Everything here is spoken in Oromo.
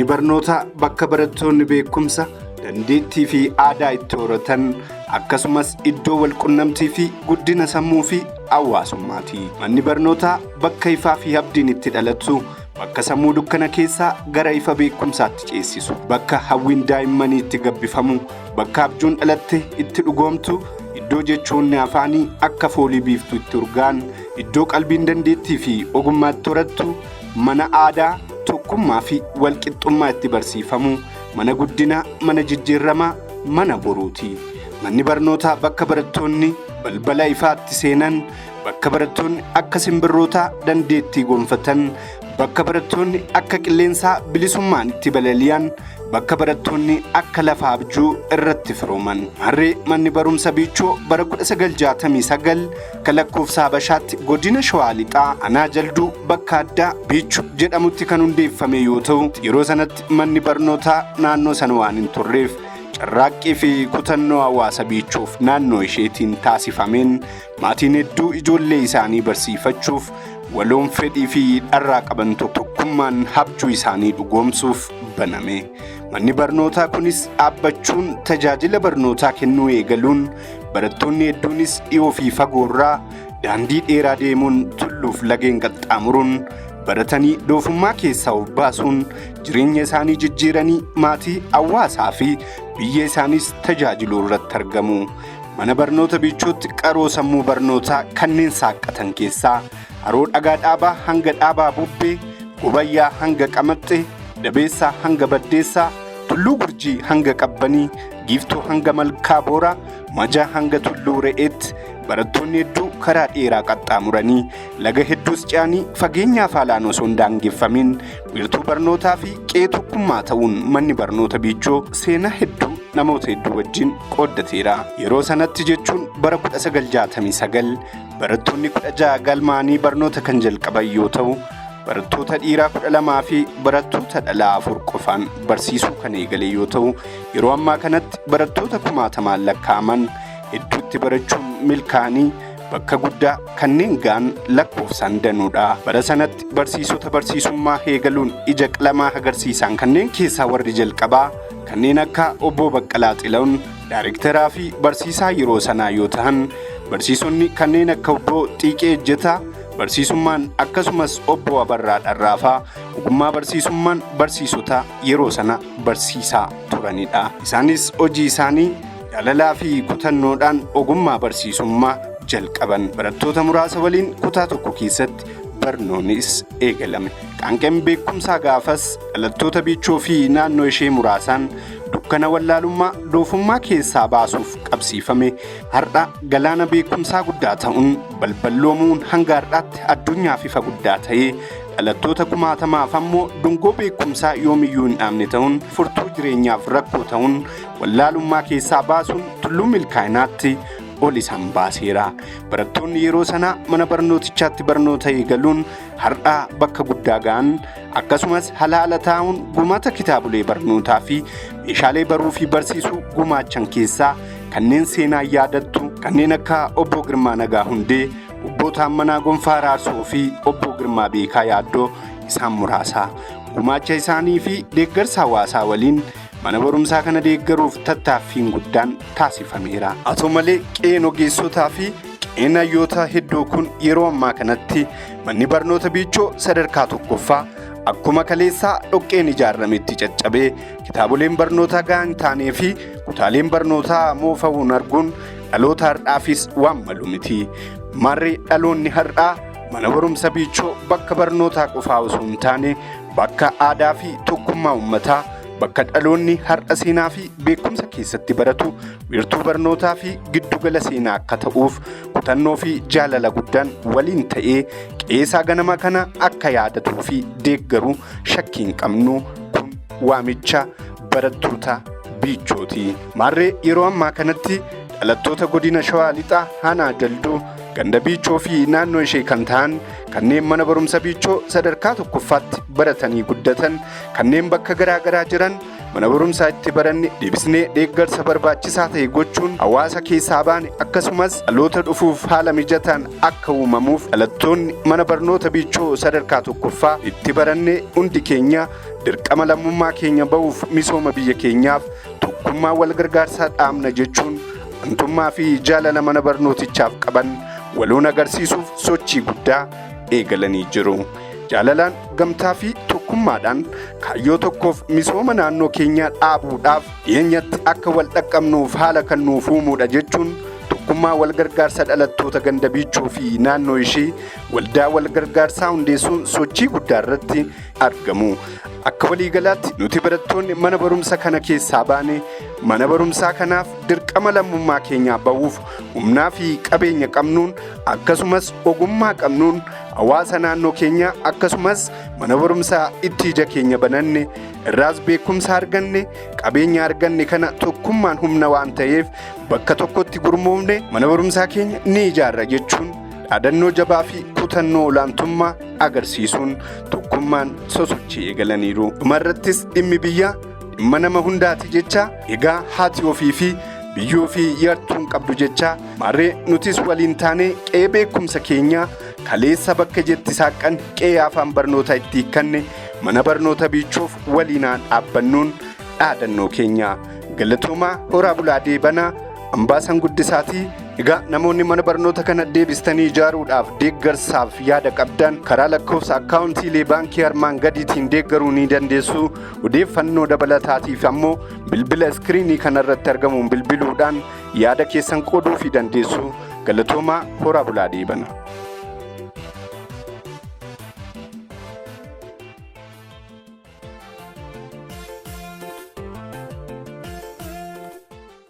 Manni barnootaa bakka barattoonni beekumsa, dandeettii fi aadaa itti horatan, akkasumas iddoo walqunnamtii fi guddina sammuu fi hawaasummaati. Manni barnootaa bakka ifaa fi abdiin itti dhalatu, bakka sammuu dukkana keessaa gara ifa beekumsaatti ceessisu, bakka hawwiin daa'immanii itti gabbifamu, bakka abjuun dhalatte itti dhugoomtu, iddoo jechoonni afaanii akka foolii biiftuu itti urgaan, iddoo qalbiin dandeettii fi ogummaa itti horattu, mana aadaa tokkummaa fi walqixxummaa itti barsiifamu, mana guddinaa, mana jijjiirramaa, mana boruuti. Manni barnootaa bakka barattoonni balbala ifaatti seenan, bakka barattoonni akka simbirrootaa dandeettii gonfatan, bakka barattoonni akka qilleensaa bilisummaan itti balali'an, bakka barattoonni akka lafa abjuu irratti firooman. Harree manni barumsa Biichoo bara 1969 akka lakkoofsa Habashaatti godina Shawaa Lixaa, Anaa Jalduu, bakka addaa Biichuu jedhamutti kan hundeeffame yoo ta'u, yeroo sanatti manni barnootaa naannoo sana waan hin turreef, carraaqqii fi kutannoo hawaasa Biichoof naannoo isheetiin taasifameen maatiin hedduu ijoollee isaanii barsiifachuuf waloon fedhii fi dharraa qaban tokkummaan abjuu isaanii dhugoomsuuf baname. Manni barnootaa kunis dhaabbachuun tajaajila barnootaa kennuu eegaluun, barattoonni hedduunis dhiyoo fi fagoorraa daandii dheeraa deemuun, tulluuf lageen qaxxaamuruun baratanii doofummaa keessaa of baasuun, jireenya isaanii jijjiiranii maatii, hawaasaa fi biyya isaaniis tajaajiluu irratti argamu. Mana barnoota Biichootti qaroo sammuu barnootaa kanneen saaqqatan keessaa Haroo Dhagaa Dhaabaa hanga Dhaabaa Bubbee, Gubayyaa hanga Qamaxxee, Dabeessaa hanga Baddeessaa, Tulluu Gurjii hanga Qabbanii, Giiftuu hanga Malkaa Booraa, Majaa hanga Tulluu Re'eetti barattoonni hedduu karaa dheeraa qaxxaamuranii, laga hedduus ce'anii, fageenyaaf haalaan osoo hin daangeffamin wiirtuu barnootaa fi qe'ee tokkummaa ta'uun manni barnoota Biichoo seenaa hedduu namoota hedduu wajjin qooddateera. Yeroo sanatti, jechuun bara 1969, barattoonni 16 galmaanii barnoota kan jalqaban yoo ta'u, barattoota dhiiraa 12 fi barattoota dhalaa 4 qofaan barsiisuu kan eegale yoo ta'u, yeroo ammaa kanatti barattoota kumaatamaan lakkaa'aman hedduutti barachuun milkaa'anii bakka guddaa kanneen ga'an lakkoofsaan danuudha. Bara sanatti barsiisota barsiisummaa eegaluun ija qalamaa agarsiisan kanneen keessaa warri jalqabaa kanneen akka obbo Baqqalaa Xilahuun daayirektaraa fi barsiisaa yeroo sanaa yoo ta'an, barsiisonni kanneen akka obbo Xiiqee Ejjetaa barsiisummaan, akkasumas obbo Abarraa Dharraafaa ogummaa barsiisummaan barsiisota yeroo sana barsiisaa turanidha. Isaanis hojii isaanii jaalalaa fi kutannoodhaan ogummaa barsiisummaa jalqaban. Barattoota muraasa waliin kutaa tokko keessatti barnoonnis eegalame. Qaanqeen beekumsaa gaafas dhalattoota Biichoo fi naannoo ishee muraasaan dukkana wallaalummaa doofummaa keessaa baasuuf qabsiifame har'a galaana beekumsaa guddaa ta'uun balballoomuun hanga har'aatti addunyaaf ifa guddaa ta'ee, dhalattoota kumaatamaaf ammoo dungoo beekumsaa yoomiyyuu hin dhaamne ta'uun, furtuu jireenyaaf rakkoo ta'uun, wallaalummaa keessaa baasuun tulluu milkaa'inaatti ol isaan baaseera. Barattoonni yeroo sanaa mana barnootichaatti barnoota eegaluun har'a bakka guddaa ga'an, akkasumas halaala taa'uun gumaata kitaabolee barnootaa fi meeshaalee baruu fi barsiisuu gumaachan keessaa kanneen seenaa yaadattu kanneen akka obbo Girmaa Nagaa Hundee, obbo Taammanaa Gonfaa Raarsoo fi obbo Girmaa Beekaa Yaaddoo isaan muraasa. Gumaacha isaanii fi deeggarsa hawaasaa waliin mana barumsaa kana deeggaruuf tattaaffiin guddaan taasifameera. Haa ta'u malee, qe'een ogeessotaa fi qe'een hayyoota hedduu kun yeroo ammaa kanatti manni barnoota Biichoo sadarkaa tokkoffaa akkuma kaleessaa dhoqqeen ijaarametti caccabee, kitaaboleen barnootaa gahaa hin taanee fi kutaaleen barnootaa moofa'uun arguun dhaloota har'aafis waan malu miti. Maarree, dhaloonni har'aa mana barumsa Biichoo bakka barnootaa qofaa osoo hin taane bakka aadaa fi tokkummaa uummataa, bakka dhaloonni har'a seenaa fi beekumsa keessatti baratu, wiirtuu barnootaa fi giddugala seenaa akka ta'uuf kutannoo fi jaalala guddaan waliin ta'ee qeesaa ganama kana akka yaadatuu fi deeggaru shakkii hin qabnu. Kun waamicha barattoota Biichooti. Maarree, yeroo ammaa kanatti dhalattoota godina Shawaa Lixaa, Aanaa Jalduu, ganda Biichoo fi naannoo ishee kan ta'an, kanneen mana barumsa Biichoo sadarkaa tokkoffaatti baratanii guddatan, kanneen bakka garaa garaa jiran, Mana barumsaa itti baranne deebisnee deeggarsa barbaachisaa ta'e gochuun hawaasa keessaa baane akkasumas dhaloota dhufuuf haala mijataan akka uumamuuf dhalattoonni mana barnoota Biichoo sadarkaa tokkoffaa itti baranne hundi keenya dirqama lammummaa keenya ba'uuf misooma biyya keenyaaf tokkummaa wal gargaarsaa dhaamna jechuun aantummaa fi jaalala mana barnootichaaf qaban waloon agarsiisuuf sochii guddaa eegalanii jiru. Jaalalaan gamtaa fi tokkummaadhaan kaayyoo tokkoof misooma naannoo keenyaa dhaabuudhaaf dhiyeenyatti akka wal dhaqqabnuuf haala kan nuuf uumuudha jechuun tokkummaa wal gargaarsa dhalattoota ganda Biichoo fi naannoo ishee waldaa wal gargaarsaa hundeessuun sochii guddaa irratti argamu. Akka waliigalaatti nuti barattoonni mana barumsa kana keessaa baane mana barumsaa kanaaf dirqama lammummaa keenyaa ba'uuf humnaa fi qabeenya qabnuun akkasumas ogummaa qabnuun hawaasa naannoo keenyaa akkasumas mana barumsaa itti ija keenya bananne irraas beekumsa arganne qabeenya arganne kana tokkummaan humna waan ta'eef bakka tokkotti gurmoofne mana barumsaa keenya ni ijaarra jechuun dhaadannoo jabaa fi kutannoo olaantummaa agarsiisuun tokkummaan sosochii eegalaniiru. Dhumarrattis dhimmi biyyaa dhimma nama hundaati jecha egaa haati ofii fi biyyoo fi yartuun qabdu jecha maarree nutis waliin taanee qe'ee beekumsa keenyaa kaleessa bakka jetti saaqqan qe'ee afaan barnootaa itti hiikkanne mana barnoota Biichoof waliinaan dhaabbannuun dhaadannoo keenya. Galatoomaa horaa bulaa deebanaa Ambaasan Guddisaatii. Egaa namoonni mana barnoota kana deebistanii ijaaruudhaaf deeggarsaaf yaada qabdan karaa lakkoofsa akkaawuntiilee baankii armaan gadiitiin deeggaruu ni dandeessu. Odeeffannoo dabalataatiif ammoo bilbila iskiriinii kanarratti argamuun bilbiluudhaan yaada keessan qooduu fi dandeessu. Galatoomaa horaa bulaa deebana.